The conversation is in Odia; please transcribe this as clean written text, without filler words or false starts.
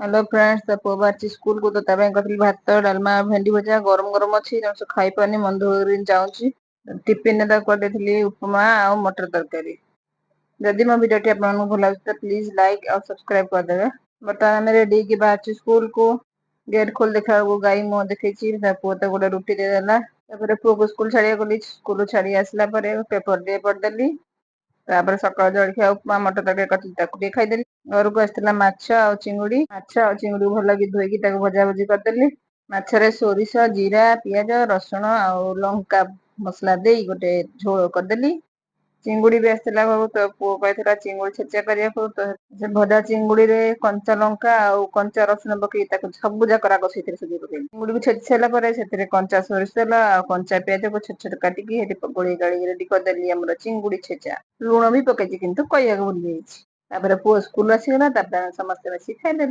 ହ୍ୟାଲୋ ଫ୍ରେଣ୍ଡସ୍, ତା ପୁଅ ବାହାରିଛି ସ୍କୁଲକୁ, ତ ତା ପାଇଁ କରିଥିଲି ଭାତ, ଡାଲମା, ଭେଣ୍ଡି ଭଜା। ଗରମ ଗରମ ଅଛି, ତେଣୁ ସେ ଖାଇପାରୁନି, ମନ ଦୁଃଖ ଯାଉଛି। ଟିଫିନରେ ତାକୁ କରିଦେଇଥିଲି ଉପମା ଆଉ ମଟର ତରକାରୀ। ଯଦି ମୋ ଭିଡ଼ିଓଟି ଆପଣଙ୍କୁ ଭଲ ଲାଗୁଛି, ତ ପ୍ଲିଜ୍ ଲାଇକ୍ ଆଉ ସବସ୍କ୍ରାଇବ୍ କରିଦେବେ। ବର୍ତ୍ତମାନ ଆମେ ରେଡି ହେଇକି ବାହାରିଛୁ ସ୍କୁଲକୁ। ଗେଟ୍ ଖୋଲି ଦେଖିଲା ବେଳକୁ ଗାଈ ମୁହଁ ଦେଖେଇଛି। ତା ପୁଅ ତାକୁ ଗୋଟେ ରୁଟି ଦେଇଦେଲା। ତାପରେ ପୁଅକୁ ସ୍କୁଲ ଛାଡିବାକୁ ଗଲି। ସ୍କୁଲ ଛାଡି ଆସିଲା ପରେ ପେପର ଟିକେ ପଢିଦେଲି। ତାପରେ ସକାଳ ଜଳଖିଆ ଉପମା ମଟର ତରକାରୀ କରିଥିଲି, ତାକୁ ଟିକେ ଖାଇଦେଲି। ଘରକୁ ଆସିଥିଲା ମାଛ ଆଉ ଚିଙ୍ଗୁଡି। ମାଛ ଆଉ ଚିଙ୍ଗୁଡି ଭଲ କି ଧୋଇକି ତାକୁ ଭଜାଭୁଜି କରିଦେଲି। ମାଛରେ ସୋରିଷ, ଜିରା, ପିଆଜ, ରସୁଣ ଆଉ ଲଙ୍କା ମସଲା ଦେଇ ଗୋଟେ ଝୋଳ କରିଦେଲି। ଚିଙ୍ଗୁଡି ବି ଆସିଥିଲା ଘରକୁ, ତ ପୁଅ କହିଥିଲା ଚିଙ୍ଗୁଡି ଛେଚା କରିବାକୁ। ତ ସେ ଭଜା ଚିଙ୍ଗୁଡିରେ କଞ୍ଚା ଲଙ୍କା ଆଉ କଞ୍ଚା ରସୁଣ ପକେଇ ତାକୁ ସବୁ ଯାକ ରାଗ ସେଇଥିରେ ସୁଝେଇ ପକେଇଲି। ଚିଙ୍ଗୁଡିକୁ ଛେଚି ସାରିଲା ପରେ ସେଥିରେ କଞ୍ଚା ସୋରିଷ ତେଲ ଆଉ କଞ୍ଚା ପିଆଜକୁ ଛୋଟ ଛୋଟ କାଟିକି ସେଠି ଗୋଳେଇ ଗାଳେଇକି ରେଡି କରିଦେଲି ଆମର ଚିଙ୍ଗୁଡି ଛେଚା। ଲୁଣ ବି ପକେଇଛି, କିନ୍ତୁ କହିବାକୁ ଭୁଲି ଯାଇଛି। ତାପରେ ପୁଅ ସ୍କୁଲ ଆସିଗଲା। ତାପରେ ଆମେ ସମସ୍ତେ ମିଶିକି ଖାଇଦେଲୁ।